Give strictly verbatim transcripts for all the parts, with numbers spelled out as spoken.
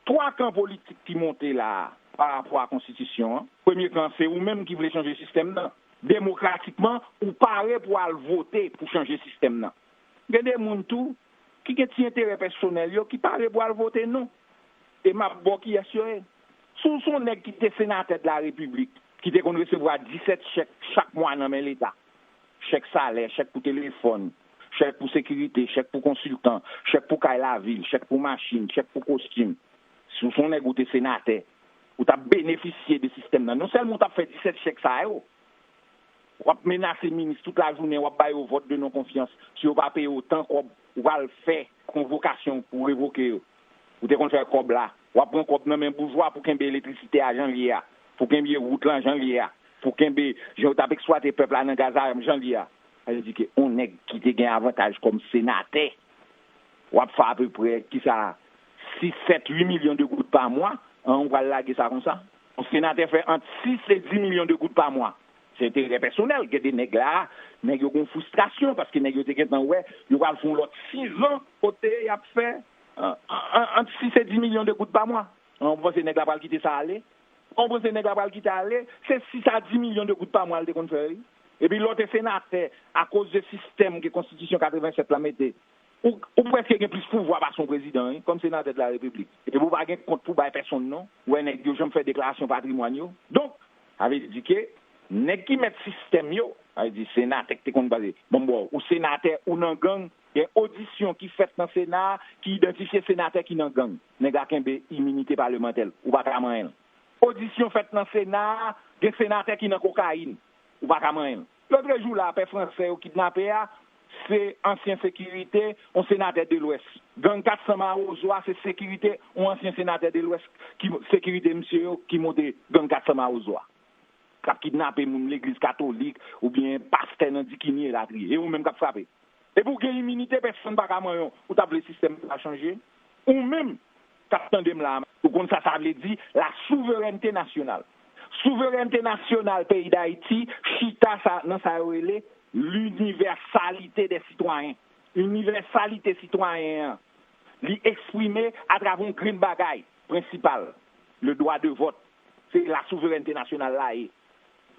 twa kan politik ki monte la a pa rapò a konstitisyon an. Premye kan, se ou menm ki vle chanje sistèm nan. Demokratikman, ou pare pou al vote pou chanje sistèm nan. Gen de moun tou ki gen ti enterè pèsonèl yo ki pare pou al vote non. E m ap ba w kiyès yo ye. Si w se yon nèg ki te senatè de la repiblik, ki te konn resevwa disèt chèk chak mwa nan men Leta, chèk salè, chèk pou telefòn, chèk pou sekirite, chèk pou konsiltan, chèk pou kay lavil, chèk pou machin, chèk pou kostim, si w se yon nèg ou te senatè, ou t ap benefisye de sistèm nan. Non sèlman ou t ap fè disèt chèk sa yo, w ap menase minis tout lajounen, w ap ba yo vòt de non konfyans. Si yo pa peye w tan kòb, ou pral fè konvokasyon pou revoke yo. Ou te konn fè kòb la. W ap pran kòb nan men boujwa pou kenbe elektrisite a jan l ye a, pou kenbe wout lan jan l ye a, pou kenbe jan yo t ap eksplwate pèp la nan gaz a jan l ye a. Sa vle di ke yon nèg ki te gen avantaj kòm senatè, w ap fè apeprè, kisa, sis, sèt, uit milyon de goud pa mwa, an, ou pral lage sa konsa? Yon senatè fè ant sis e dis milyon de goud pa mwa. Se enterè pèsonèl. Gen de nèg la, nèg yo gen fristrasyon paske nèg yo te gentan wè yo pral fè yon lòt sis an kote y ap fè, an, an, ant sis e dis milyon de goud pa mwa. An, ou panse nèg la pral kite sa ale? Ou panse nèg la pral kite ale? Se sis a dis milyon de goud pa mwa l te konn fè, wi. Epi lè w te senatè, akoz de sistèm ke konstitisyon katrevennsèt la mete, ou, ou prèske gen plis pouvwa pase yon prezidan, wi, kòm senatè de la repiblik. Epi ou pa gen kont pou bay pèsonn non. Ou wè nèg yo janm fè deklarasyon patrimwàn yo. Donk, sa vle di ke nèg ki mèt sistèm yo, sa vle di senatè ki te konn pase, bon, bon, ou senatè, ou nan gang, gen odisyon ki fèt nan Sena a ki idantifye senatè ki nan gang. Nèg la kenbe iminite palemantè l. Ou pa ka manyen l. Odisyon fèt nan Sena a, gen senatè ki nan kokayin. Ou pa ka manyen l. Lòtrejou la, pè fransè yo kidnape a, se ansyen sekirite yon senatè de Lwès. Gang kat san Mawozo a, se sekirite yon ansyen senatè de Lwès, ki sekirite misye yo ki monte gang kat san Mawozo a, k ap kidnape moun legliz katolik oubyen pastè nan Dikini elatriye. E ou menm k ap frape. Epi w gen iminite, pèsonn pa ka manyen w. Ou t ap vle sistèm sa chanje? Ou menm k ap tande m la a, ou konn sa sa vle di, la souverènte nasyonal. Souverènte nasyonal peyi Dayiti chita sa, nan sa yo rele linivèsalite dè sitwayen. Inivèsalite sitwayen an, li eksprime atravè yon grenn bagay prensipal, le dwa de vòt. Se la souverènte nasyonal la ye.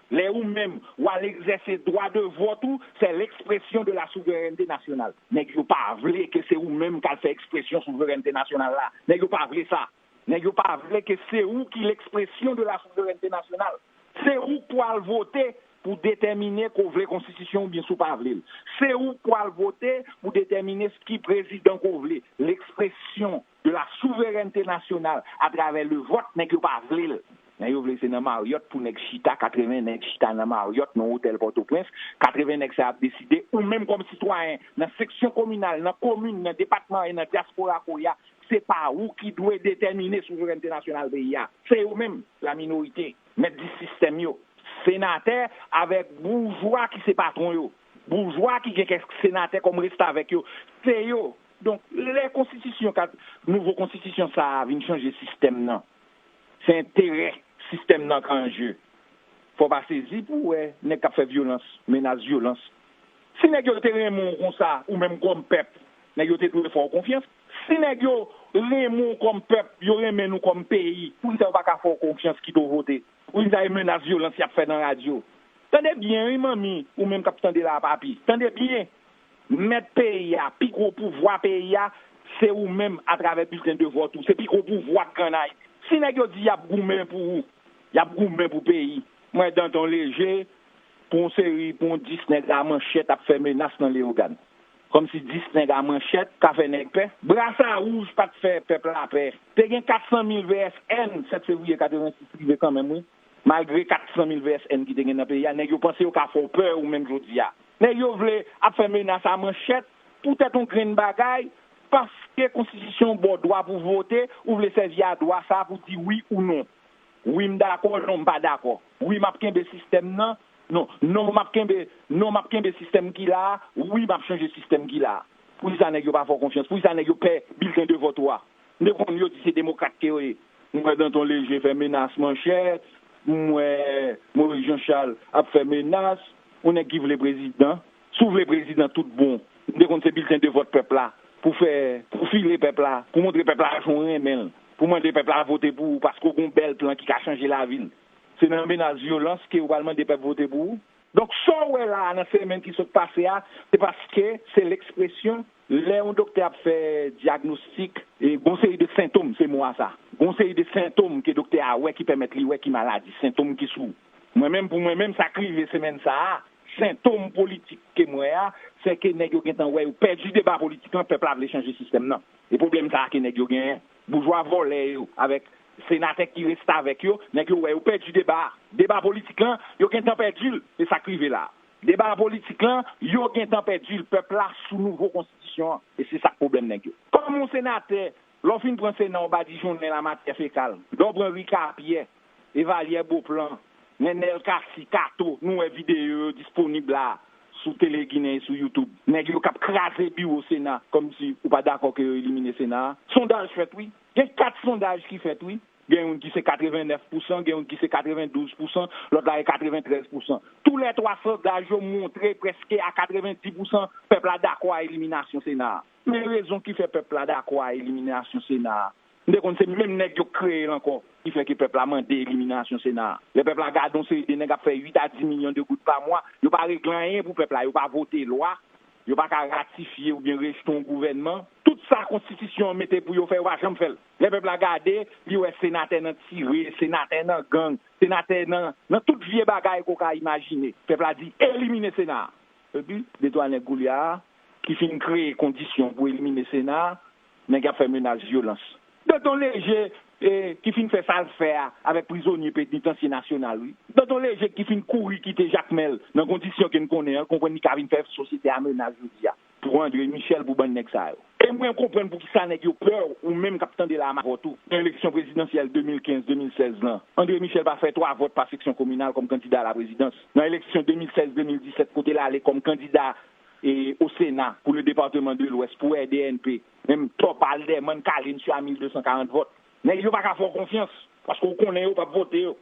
Lè ou menm, w al egzèse dwa de vòt ou, c'est l'expression de la souveraineté nationale. Nèg yo pa vle ke se ou menm k al fè ekspresyon souverènte nasyonal la. Nèg yo pa vle sa. Nèg yo pa vle ke se ou ki l'expression de la souveraineté nationale. Se ou k pral vote pou detèmine ke w vle konstitisyon oubyen si w pa vle l. Se ou k pral vote pou detèmine ki prezidan ke w vle. L'expression de la souveraineté nationale atravè le vòt, nèg yo pa vle l. Nèg yo vle se nan Marriott pou nèg chita, katreven nèg chita nan Marriott, nan otèl Pòtoprens, katreven nèg sa ap deside, ou menm kòm sitwayen, nan seksyon kominal, nan komin, nan depatman e nan dyaspora ke w ye a, se pa ou ki dwe detèmine souverènte nasyonal peyi a. Se yo menm, la minorite, mèt di sistèm yo. Senatè avèk boujwa ki se patwon yo. Boujwa ki gen kèk senatè kòm restavèk yo. Se yo. Donk, lè konstitisyon, kat, nouvo konstitisyon sa a vin chanje sistèm nan, se enterè sistèm nan k an je. Fò w pa sezi pou w wè nèg k ap fè vyolans, menas vyolans. Si nèg yo te renmen w konsa, ou menm kòm pèp, nèg yo te dwe fè w konfyans. Si nèg yo renmen w kòm pèp, yo renmen nou kòm peyi, poukisa yo pa ka fè w konfyans, kite w vote? Poukisa e menas vyolans y ap fè nan radyo? Tande byen, wi, manmi, ou menm k ap tande la a, papi. Tande byen. Mèt peyi a, pi gwo pouvwa peyi a, se ou menm atravè bilten de vòt ou. Se pi gwo pouvwa k gen ann Ayiti. Si nèg yo di y ap goumen pou ou, y ap goumen pou peyi. M wè Danton Leje, pou yon seri, pou yon dis nèg a manchèt ap fè menas nan Leyogàn. Kòmsi dis nèg a manchèt ka fè nèg pè. Brasa Wouj pa t fè pèp la pè. Te gen kat san mil V S N sèt fevriye katrevensis rive kanmenm, wi. Malgre kat san mil V S N ki te gen nan peyi a, nèg yo panse yo ka fè w pè ou menm jodi a. Nèg yo vle ap fè menas a manchèt poutèt yon grenn bagay, paske konstitisyon ba w dwa pou vote, ou vle sèvi a dwa sa a pou di wi ou non. Wi, m dakò, non, m pa dakò. Wi, m ap kenbe sistèm nan, non, non, m ap kenbe, non, m ap kenbe sistèm ki la a, wi, m ap chanje sistèm ki la a. Poukisa nèg yo pa fè w konfyans? Poukisa nèg yo pè bilten de vòt ou a? M te konn yo di se demokrat ke yo ye. M wè Danton Leje fè menas manchèt, m wè Maurice Jean Charles ap fè menas, yon nèg ki vle prezidan. Si w vle prezidan tout bon, m te konn se bilten de vòt pèp la, pou fè, pou file pèp la, pou montre pèp la jan w renmen l. pou mande pèp la vote pou ou paske w gen yon bèl plan ki ka chanje lavi l. Se nan menas vyolans ke ou pral mande pèp vote pou ou? Donk, sa w wè la a nan semèn ki sot pase a, se paske se lekspresyon lè yon doktè ap fè dyagnostik, e gon seri de sentòm, se mo a sa. Gon seri de sentòm ke doktè a wè ki pèmèt li wè ki maladi, sentòm ki sou ou. Mwen menm, pou mwen menm, sa k rive semèn sa a, sentòm politik ke m wè a, se ke nèg yo gentan wè yo pèdi deba politik lan, pèp la vle chanje sistèm nan. E pwoblèm sa a ke nèg yo genyen. Boujwa vòlè yo, avèk senatè ki restavèk yo, nèg yo wè yo pèdi deba a. Deba politik lan, yo gentan pèdi l. Se sa k rive la. Deba politik lan, yo gentan pèdi l. Pèp la sou nouvo konstitisyon an. E se sa k pwoblèm nèg yo. Kòm yon senatè, lè w fin pran Sena, w badijonnen la matyè fekal. Lè w pran Rika Pyè, Evalyè Boplan, Nènèl Kasi, Kato, nou wè videyo yo disponib la sou Tele Ginen e sou YouTube. Nèg yo k ap kraze biwo Sena, kòmsi ou pa dakò ke yo elimine Sena a. Sondaj fèt, wi. Gen kat sondaj ki fèt, wi. Gen youn ki se katreven nèf pousan, gen youn ki se katreven douz pousan, lòt la e katreven trèz pousan. Toulètwa sondaj yo montre prèske a katreven dis pousan pèp la dakò a eliminasyon Sena a. Men rezon ki fè pèp la dakò a eliminasyon Sena a. M te konn se menm nèg yo k kreye l ankò ki fè ke pèp la mande eliminasyon Sena a. Lè pèp la gade yon seri de nèg ap fè uit a dis milyon de goud pa mwa, yo pa regle anyen pou pèp la, yo pa vote lwa, yo pa ka ratifye oubyen rejte yon gouvènman. Tout sa konstitisyon an mete pou yo fè, yo pa janm fè l. Lè pèp la gade, li wè senatè nan tire, senatè nan gang, senatè nan, nan tout vye bagay ke w ka imajine. Pèp la di, elimine Sena a. Epi, de twa nèg koulye a, ki fin kreye kondisyon pou elimine Sena a, nèg ap fè menas vyolans. Danton Leje, e, ki fin fè sa l fè a avèk prizonye penitansye nasyonal, wi. Danton Leje ki fin kouri kite Jakmèl nan kondisyon ke n konnen an, konprann li ka vin fè sosyete a menas jodi a. Pou André Michel, pou bann nèg sa yo. E mwen konprann poukisa nèg yo pè w, ou menm k ap tande la a m avè w tou. Nan eleksyon prezidansyèl de mil kenz, de mil sèz lan, André Michel pa fè twa vòt pa seksyon kominal kòm kandida a la prezidans. Nan eleksyon de mil sèz, de mil disèt, kote l ale kòm kandida e o Sena pou le département de l'Ouest pou R D N P, menm Top Alderman kale misye a mil de san karant vòt. Nèg yo pa ka fè w konfyans, paske w konnen yo p ap vote yo.